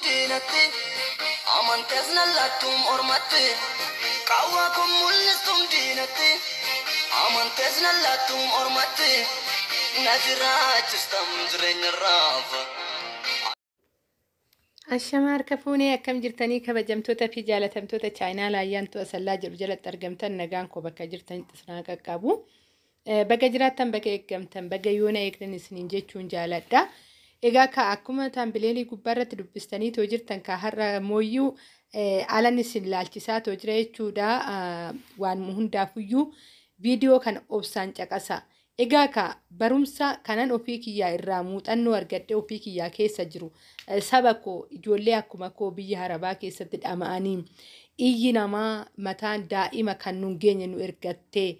Diinatti amantees na laattuum ormatti, qaawwaa kun mul'istuum diinatti, amantees na laattuum ormatti, na jiraachistam jireenya raafa. Ashama, harka fuunee, akkam jirtanii? Kabajamtoota fi jaalatamtoota chaayinaa Ayyaantuu Asallaa jedhu jalatti argamtan, nagaan koo bakka jirtanitti isin qaqqabu. Baga jiraattan, baga eeggamtan, baga yoona eegdan isiniin jechuun jaaladha. Egaa ka akkuma thumbnailii gubbaarratti dubbistanii too jirtan, ka har'a mooyyuu alan isin laalchisaa too jira jechuudha. Waan hundaafuyyuu viidiyoo kana obsaan caqasa. Egaa ka barumsa kanan ofii kiyyaa irraa muuxannoo argadhee ofii kiyyaa keessa jiru, saba koo, ijoollee akkuma koo biyya harabaa keessatti dhama'anii, iyyi namaa mataan daa'ima kan nun geenye nu ergattee,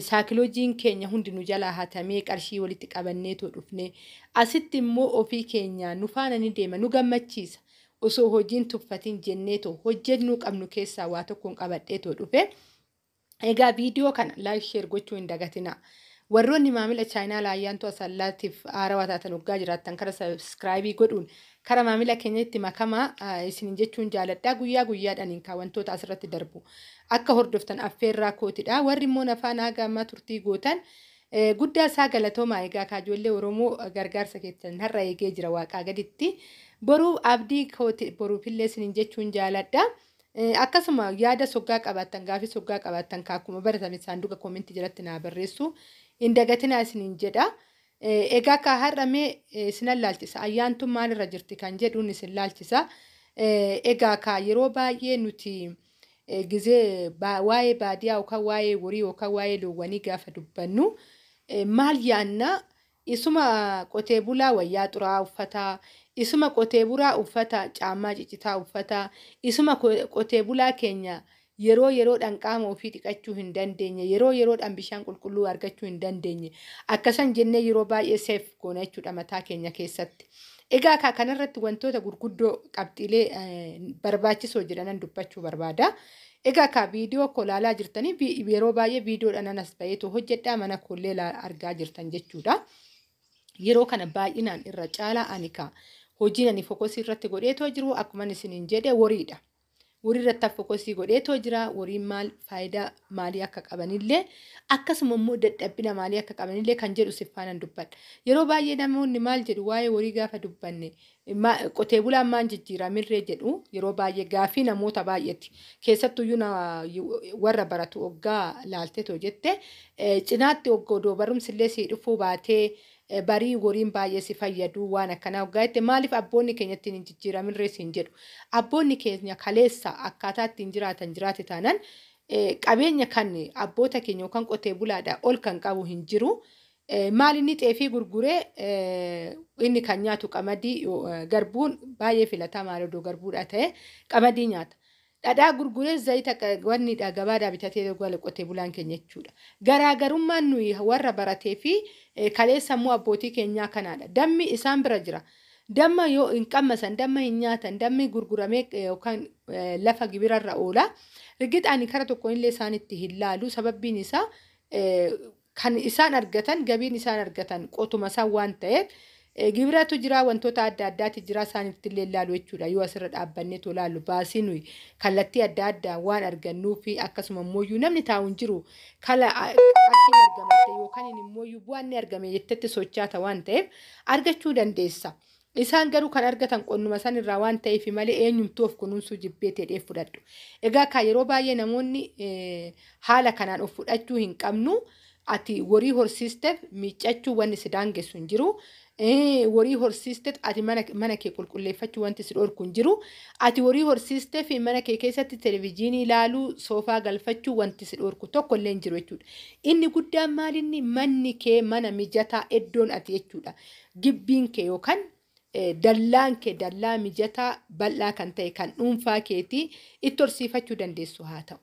saayikiloojiin keenya hundi nu jalaa hatamee, qarshii walitti qabanneetoo dhufne, asitti immoo ofii keenya nu faana ni deema, nu gammachiisa, osoo hojiin tuffatiin jenneetoo hojjennuu qabnu keessaa waa tokkoon qabadheetoo dhufe. Egaa viidiyoo kana like, share gochuu hin dagatina. Warroonni maamila chaayinaa Ayyaantuu Asallaatiif haarawaa taatan waggaa jiraattan, kara subscribe godhuun kara maamila keenyatti makamaa isin jechuun jaaladha. Guyyaa guyyaadhaan kan wantoota asirratti darbu akka hordoftan affeerraa kootidha. Warri immoo afaan haga ammaa turtii gootan guddaa isaa galatoomaa. Egaa kaajoollee Oromoo, gargaarsa keessan har'a eegee jira waaqaa gaditti. Boruu abdii kooti, boruufillee isin jechuun jaaladha. Akkasuma yaada soggaa qabaattan, gaafii soggaa qabaattan, akkuma baratame saanduqa commentii jalatti naa barreessu hin dagatinaa isiniin jedha. Egaa ka har'a mee isinan laalchisa. Ayyaantuun maalirra jirti kan jedhuun isin laalchisa. Egaa ka yeroo baay'ee nuti gizee waa'ee baadiyaa yookaan waa'ee horii yookaan waa'ee loowwanii gaafa dubbannu maal yaanna? Isuma qotee bulaa wayyaa xuraa'aa uffataa, isuma qotee bulaa uffata caammaa ciccitaa uffataa, isuma qotee bulaa keenya yeroo yeroodhaan qaama ofii dhiqachuu hin dandeenye, yeroo yeroodhaan bishaan qulqulluu argachuu hin dandeenye, akkasan jennee yeroo baay'ee seef goona jechuudha mataa keenya keessatti. Egaa kanarratti wantoota gurguddoo, qabxiilee barbaachisoo jedhanan dubbachuu barbaada. Egaa ka viidiyoo koo ilaalaa jirtanii, yeroo baay'ee viidiyoodhaan as baheetu hojjedhaa, mana koollee argaa jirtan jechuudha. Yeroo kana baay'inaan irra caalaa ani ka hojiin ani focusii irratti godheetoo jiru, akkuma isiniin jedhe, horiidha. Horii irratti focusii godheetoo jira. Horiin maal, faayidaa maalii akka qabanillee, akkasuma immoo dadhabbina maalii akka qabanillee kan jedhu siffaanan dubbadha. Yeroo baay'ee namoonni maal jedhu? Waa'ee horii gaafa dubbanne, qotee bulaan maal jijjiiramirree jedhu. Yeroo baay'ee gaafii namoota baay'eeti. Keessattuyyuu warra baratu oggaa laalteetoo jette, cinaatti odoo barumsillee sii dhufuu baatee, barii horiin baay'ee si fayyadu, waan akkanaa hoggaa jette, maaliif abboonni keenya ittiin hin jijjiiramirree siin jedhu. Abboonni keenya kaleessa akkaataa ittiin jiraatan jiraate taanaan, qabeenya kan abboota keenya yookaan qotee bulaadhaa ol kan qabu hin jiru. Maal inni xeefii gurguree, inni kan nyaatu qamadii, garbuun baay'ee filatamaa odoo garbuudha ta'e, qamadii nyaata. Dhadhaa gurguree, zayita wanni gabaadhaa bitatee gala qotee bulaan keenya jechuudha. Garaagarummaan nuyi warra baratee fi kaleessa immoo abbootii keenyaa kanaadha. Dammi isaan bira jira. Damma yoo hin qammasan, damma hin nyaatan, dammi gurguramee yookaan lafa gibirarra oola. Rigix ani kara tokkoon illee isaan itti hin laalu, sababbiin isaa kan isaan argatan, gabiin isaan argatan qotuma isaan waan ta'eef, gibiratu jira, wantoota adda addaati jira, isaanitti illee ilaalu jechuudha. Yoo asirra dhaabbannee tolaallu, baasii nuyi kallattii adda addaa waan argannuu fi akkasuma immoo namni taa'u hin jiru, kala qarshiin argamate yookaan immoo bu'aan ni argame jettetti sochaata waan ta'eef argachuu dandeessa. Isaan garuu kan argatan qonnuma san irraa waan ta'eef malee, eenyumtuu of kunuunsuu jibbee ta'ee fudhadhu. Egaa ka yeroo baay'ee namoonni haala kanaan of fudhachuu hin qabnu. Ati horii horsiisteef miiccachuu wanni si daangessu hin jiru. Horii horsiisteef ati mana kee qulqulleeffachuu wanti si dhorku hin jiru. Ati horii horsiisteef mana kee keessatti televizyiinii ilaaluu, soofaa galfachuu wanti si dhorku tokko illee hin jiru jechuudha. Inni guddaan maalinni manni kee mana mijataa iddoon ati jechuudha. Gibbiin kee yookaan dallaan kee dallaa mijataa bal'aa kan ta'e, kan dhuunfaa keetii itti horsiifachuu dandeessu haa ta'u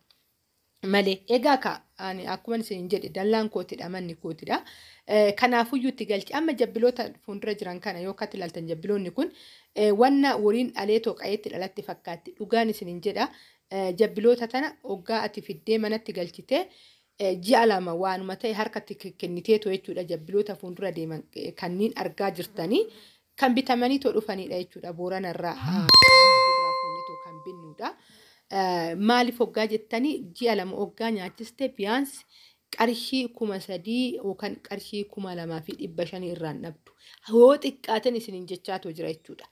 malee. Egaa ka ani akkuma isin jedhe, dallaan kootidha, manni kootidha. Kanaafuyyuu itti galchi. Amma jabbiloota fuuldura jiran kana yoo akkatti ilaaltan, jabbiloonni kun wanna horiin dhalee toqa'eetti dhalatti fakkaatti. Dhugaan isin jedha, jabbiloota tana hoggaa ati fiddee manatti galchitee, ji'a 2 waanuma ta'e harkatti kenniteetu jechuudha, jabbiloota fuuldura deeman kanneen argaa jirtanii. Kan bitamanii too dhufanidha jechuudha. Booranarraa fuunetoo kan binnudha. Maaliif hoggaa jettanii, ji'a 2 hoggaa nyaachiste biyaansi qarshii 3000 yookaan qarshii 2500 irraan dhabdu. Yoo xiqqaatan isiniin jechaatu jira jechuudha.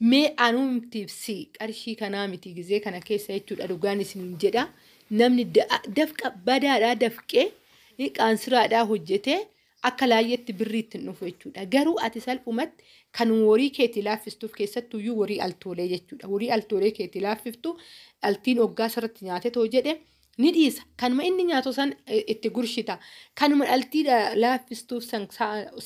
Mee anumtiif si qarshii kanaa miti gizee kana keessa jechuudha, dhugaan isiniin jedha. Namni dafqa badaadhaa dafqee qaansiraadhaa hojjetee akka laayyeetti birrii ittiin dhufu jechuudha. Garuu ati salphumatti kan horii keetii laaffistuuf, keessattuyyuu horii altoolee jechuudha. Horii altoolee keetii laaffiftu, altiin hoggaa sirriitti nyaate too jedhe ni dhiisa. Kanuma inni nyaatu san itti gurshita. Kanuma dhaltii laaffistuuf san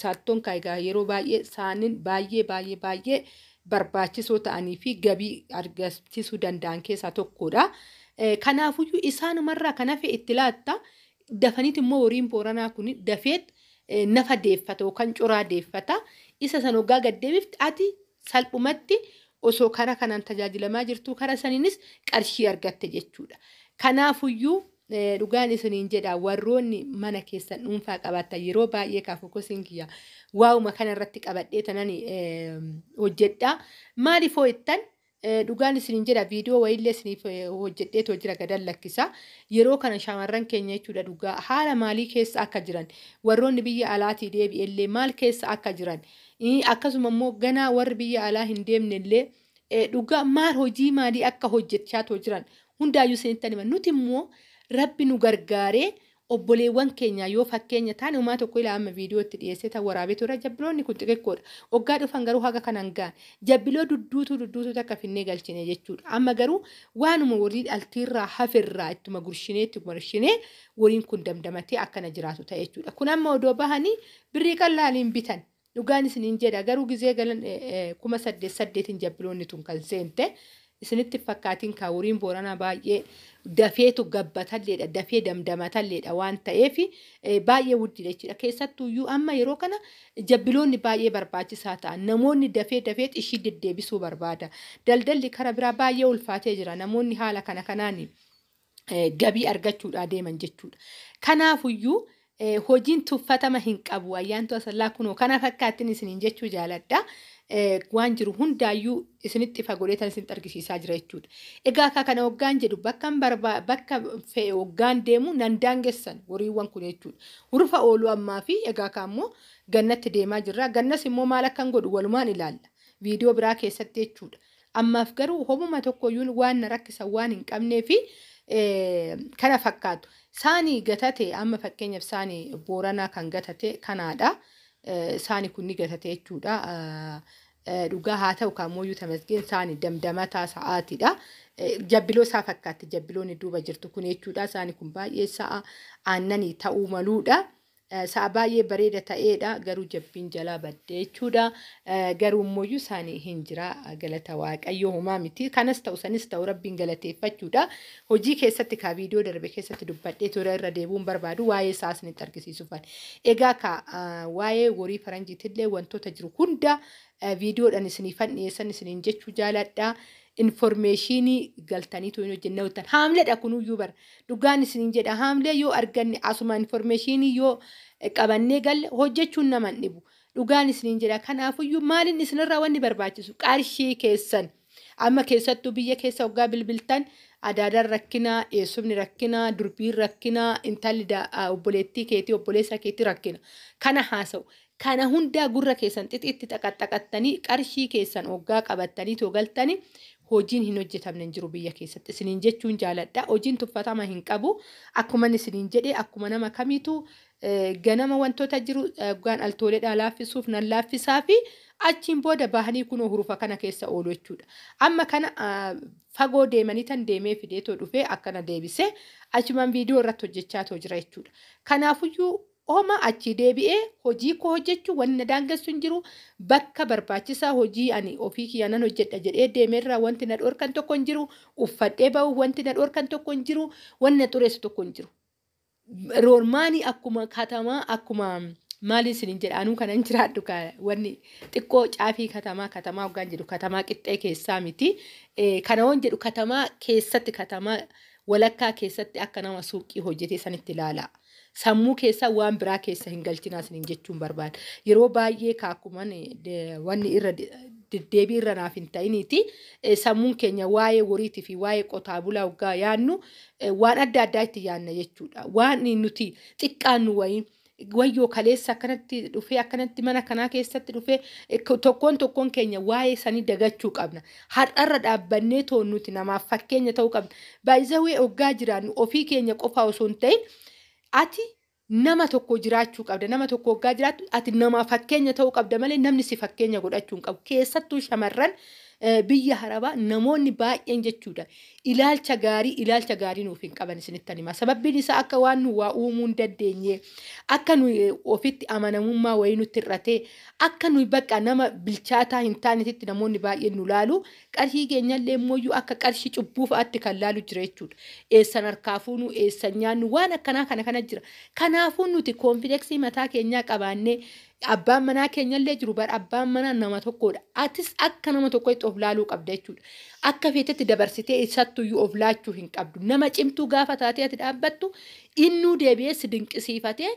saattoon egaa yeroo baay'ee saanin baay'ee baay'ee baay'ee barbaachisoo ta'anii fi gabii argachiisuu danda'an keessaa tokkodha. Kanaafuyyuu isaanumarraa kan hafe itti laatta. Dafaniit immoo horiin Booranaa kun dafeet nafa deeffata yookaan coraa deeffata. Isa san hoggaa gaddeebifti, ati salphumatti osoo karaa kanaan tajaajilamaa jirtu karaa saniinis qarshii argatte jechuudha. Kanaafuyyuu dhugaan isiniin jedha, warroonni mana keessan dhuunfaa qabaatan, yeroo baay'ee kaafokosiin kiyya waa'uma kana irratti qabadhee tanan hojjedha. Maaliif hojjettan, dhugaan isiniin jedha, viidiyoo wayiillee isiniif hojjedheetoo jira, gadan lakkisa. Yeroo kana shamarran keenya jechuudha, dhugaa haala maalii keessa akka jiran, warroonni biyya alaatii deebi'ellee maal keessa akka jiran, akkasuma immoo ganaa warri biyya alaa hin deemnellee dhugaa maal hojii maalii akka hojjechaa jiran hundaayyuu isinitti hima. Nuti immoo Rabbi nu gargaaree obboleewwan keenya yoo fakkeenya taane, uumaa tokko ilaa amma viidiyoo itti dhiyeessee tan waraabee ture. Jabbiloonni kun xixiqqoodha. Waggaa dhufan garuu haga kanan ga'an. Jabbiloo dudduutuu dudduutuu takka finnee galchine jechuudha. Amma garuu waanuma horii dhaltiirraa haferraa ittuma gurshinee ittuma gurshinee horiin kun damdamatee akkana jiraatu ta'e jechuudha. Kun amma odoo bahanii birrii qallaaliin bitan. Dhugaan isiniin jedha, garuu gizee galan 8000 8n jabbiloonni tun kan seente. Isinitti fakkaatiin kaa horiin Booranaa baay'ee dafeetu gabbatalleedha, dafee damdamatalleedha waan ta'eef baay'ee wuddidha jechuudha. Keessattuyyuu amma yeroo kana jabbiloonni baay'ee barbaachisaa ta'an, namoonni dafee dafee ishii deddeebisuu barbaada. Daldalli kara biraa baay'ee ulfaatee jira. Namoonni haala kana kanaan gabii argachuudhaa deeman jechuudha. Kanaafuyyuu hojiin tuffatama hin qabu. Ayyaantu Asallaa kunoo kana fakkaattiin isiniin jechuu jaaladha. Waan jiru hundaayyuu isinitti ifa godhee tan isinitti argisiisaa jira jechuudha. Egaa akka kana hoggaan jedhu, bakka fe'e hoggaan deemu nan daangessan horiiwwan kun jechuudha. Hurufa ooluu ammaa fi egaa akka ammoo gannatti deemaa jirra. Gannas immoo maal akkan godhu walumaan ilaalla. Viidiyoo biraa keessatti jechuudha. Ammaaf garuu homuma tokkoyyuu waan na rakkisan waan hin qabnee fi kana fakkaatu. Saanii gatate, amma fakkeenyaaf saanii Booranaa kan gatate kanaadha. Saani kun ni gatate jechuudha. Dhugaa haa ta'u kaammooyyuu tamasgeen saani damdamataa sa'aatiidha. Jabbiloo isaa fakkaatti jabbiloonni duuba jirtu kun jechuudha. Saani kun baay'ee sa'a aannanii ta'uu maluudha. Sa'a baay'ee bareeda ta'eedha. Garuu jabbiin jalaa baddee jechuudha. Garuu immoo saani hin jira, galata Waaqayyoo, homaa miti. Kanas ta'u sanis ta'u Rabbiin galateeffachuudha. Hojii keessatti kaa viidiyoo darbe keessatti dubbadhee ture, irra deebi'uun barbaadu, waa'ee isaa isinitti argisiisuufan. Egaa kaa waa'ee horii faranjiitillee wantoota jiru hunda viidiyoodhaan isiniifan dhiyeessan isiniin jechuu jaaladha. Information galtaniitu hin hojjenne hojjetan. Haamleedha kunuyyuu bara. Dhugaan isiniin jedha, haamlee yoo arganne, asuma information yoo qabannee galle, hojjechuun nama hin dhibu. Dhugaan isiniin jedha. Kanaafuyyuu maaliin isinirraa wanni barbaachisu qarshii keessan. Amma keessattuu biyya keessa hoggaa bilbiltan, adaadaan rakkinaa, eessumni rakkinaa, durbiin rakkinaa, intalli obboleettii keetii, obboleessa keetii rakkina. Kana haasa'u. Kana hundaa gurra keessan xixiitti xaqaxaqattanii qarshii keessan hoggaa qabattanii too galtanii, hojiin hin hojjetamne hin jiru biyya keessatti. Isiniin jechuun jaaladha. Hojiin tuffatama hin qabu. Akkuma isiniin jedhe, akkuma nama kamiitu ganama wantoota jiru gaan altooleedhaa laaffisuuf nan laaffisaa fi achiin booda bahanii kunoo hurufa kana keessa oolu jechuudha. Amma kana fagoo deemanii tan deemee fideetoo dhufee akkana deebisee achumaan viidiyoo irratti hojjechaa too jira jechuudha. Kanaafuyyuu homa achii deebi'ee hojii koo hojjechuu wanni na daangessu hin jiru. Bakka barbaachisaa hojii ani ofii kiyya nan hojjedha jedhee deemeerraa wanti na dhorkan tokko hin jiru. Uffadhee ba'u wanti na dhorkan tokko hin jiru. Wanni na xureessu tokko hin jiru. Roormaanii akkuma katamaa, akkuma maaliin isiniin jedha, anuu kanan jiraadhu wanni xiqqoo caafii katamaa, katamaa hoggaan jedhu katamaa qixxee keessaa miti. Kana waan jedhu, katamaa keessatti, katamaa walakkaa keessatti akka nama suuqii hojjetee sanitti ilaala. Sammuu keessa waan biraa keessa hin galchinaa isiniin jechuun barbaada. Yeroo baay'ee kaakkuman wanni irra deddeebii irra naaf hin ta'iniiti. Sammuun keenya waa'ee horiitii fi waa'ee qotaa bulaa hoggaa yaannu waan adda addaa itti yaanna jechuudha. Waan nuti xiqqaannu wayii wayyoo kaleessa akkanatti dhufee, akkanatti mana kanaa keessatti dhufee, tokkoon tokkoon keenya waa'ee sanii dagachuu qabna. Har'arra dhaabbannee toon nuti namaaf fakkeenya ta'uu qabna. Baay'isawee hoggaa jiraannu ofii keenya qofaa osoo hin ta'in ati nama tokko jiraachuu qabda. Nama tokko hoggaa jiraattu ati nama fakkeenya ta'uu qabda malee namni si fakkeenya godhachuu hin qabu. Keessattuu shamarran biyya harabaa namoonni baay'een jechuudha. Ilaalcha gaarii nuuf hin qaban, isinittan hima. Sababbiin isaa akka waan nu waa uumuu hin dandeenye, akka nu ofitti amanamummaa wayii nutti hir'atee, akka nu bakka nama bilchaataa hin taanetti namoonni baay'een nu laalu. Qarshii keenyallee immoo akka qarshii cubbuu fa'aatti kan laalu jira jechuudha. Eessan harkaa fuunu, eessan nyaannu, waan akkanaa kana kana jira. Kanaafuu nuti confidence mataa keenyaa qabaannee, abbaan manaa keenyallee jiru bara abbaan manaa nama tokkodha. Atis akka nama tokkotti of laaluu qabda jechuudha. Akka feetetti dabarsitee isattuyyuu of laachuu hin qabdu. Nama cimtuu gaafa taatee ati dhaabbattu, innuu deebi'ee si dinqisiifatee,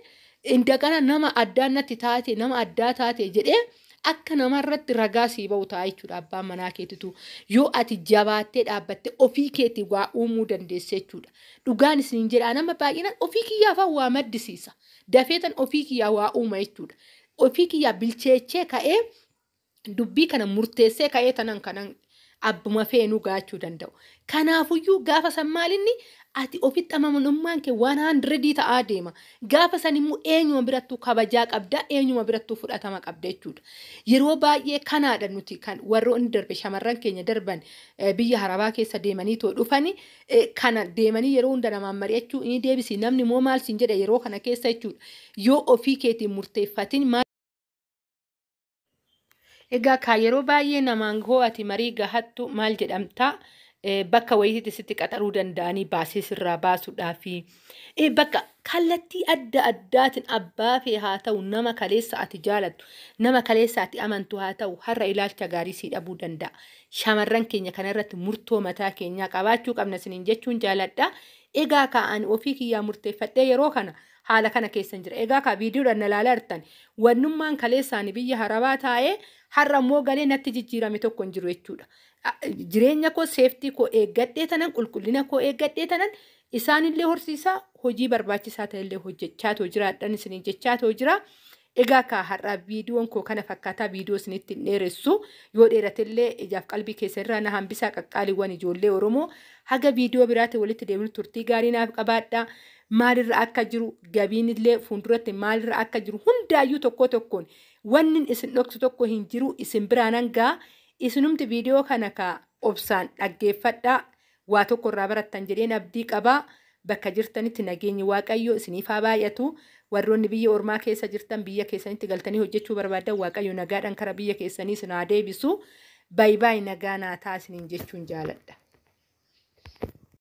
indagana nama addaa natti taate, nama addaa taate jedhee akka namarratti ragaa sii ba'u ta'a jechuudha abbaan manaa keetitu. Yoo ati jabaattee dhaabbattee ofii keetii waa uumuu dandeesse jechuudha. Dhugaan isiniin jedhaa, nama baay'inaan ofii kiyyaafaa waa maddisiisa. Dafeetan ofii kiyyaa waa uuma jechuudha. Ofii kiyyaa bilcheechee ka'ee, dubbii kana murteessee ka'ee tanan kanan abbuma feenuu gaachuu danda'u. Kanaafuyyuu gaafa san maalinni ati ofitti amanamummaan kee 100 ta'aa deema. Gaafa san immoo eenyuma birattuu kabajaa qabda, eenyuma birattuu fudhatama qabda jechuudha. Yeroo baay'ee kanaadha nuti kan warroonni darbe, shamarran keenya darban biyya harabaa keessa deemanii too dhufani kana deemanii yeroo hunda namaan mari'achuu inni deebisi, namni immoo maal siin jedha yeroo kana keessa jechuudha. Yoo ofii keetiin murteeffatin maal. Egaa kaa yeroo baay'ee namaan hoo ati marii gahattu maal jedhamtaa, bakka wayiitti sitti qaxaruu danda'anii baasee sirraa baasuudhaafi bakka kallattii adda addaatiin abbaa fee haa ta'u, nama kaleessa ati jaalattu, nama kaleessa ati amantu haa ta'u, har'a ilaalcha gaarii sii dhabuu danda'a. Shamarran keenya kanarratti murtoo mataa keenyaa qabaachuu qabna isiniin jechuun jaaladha. Egaa kaa'an ofii kiyyaa murteeffadhee yeroo kana haala kana keessan jira. Egaa kaa viidiyoodhaan na ilaalaa jirtan, wannummaan kaleessaan biyya harabaa taa'ee har'a immoo galee natti jijjiirame tokko hin jiru jechuudha. Jireenya koo, safety koo eeggadhee tanan, qulqullina koo eeggadhee tanan isaanillee horsiisaa, hojii barbaachisaa ta'ellee hojjechaa too jiraadhan isiniin jechaa too jira. Egaa kaa har'a viidiyoon koo kana fakkaataa, viidiyoo isinitti hin dheeressu, yoo dheeratellee ijaaf qalbii keessa irraa na hambisaa. Qaqqaaliiwwan ijoollee Oromoo, haga viidiyoo biraatti walitti deemnu turtii gaarii naaf qabaadhaa. Maalirra akka jiru, gabiin illee fuulduratti maalirra akka jiru hundaayyuu tokko tokkoon wanni isin dhoksu tokko hin jiru. Isin biraan hangaa isinumti viidiyoo kana ka obsaan dhaggeeffadhaa, waa tokko irraa barattan jedheen abdii qabaa. Bakka jirtanitti nageenyi Waaqayyo isiniif haa baay'atu. Warroonni biyya ormaa keessa jirtan, biyya keessanitti galtanii hojjechuu barbaadan, Waaqayyo nagaadhaan kara biyya keessanii isin haa deebisu. Bye bye, nagaa naa ta'a isiniin jechuun jaaladha.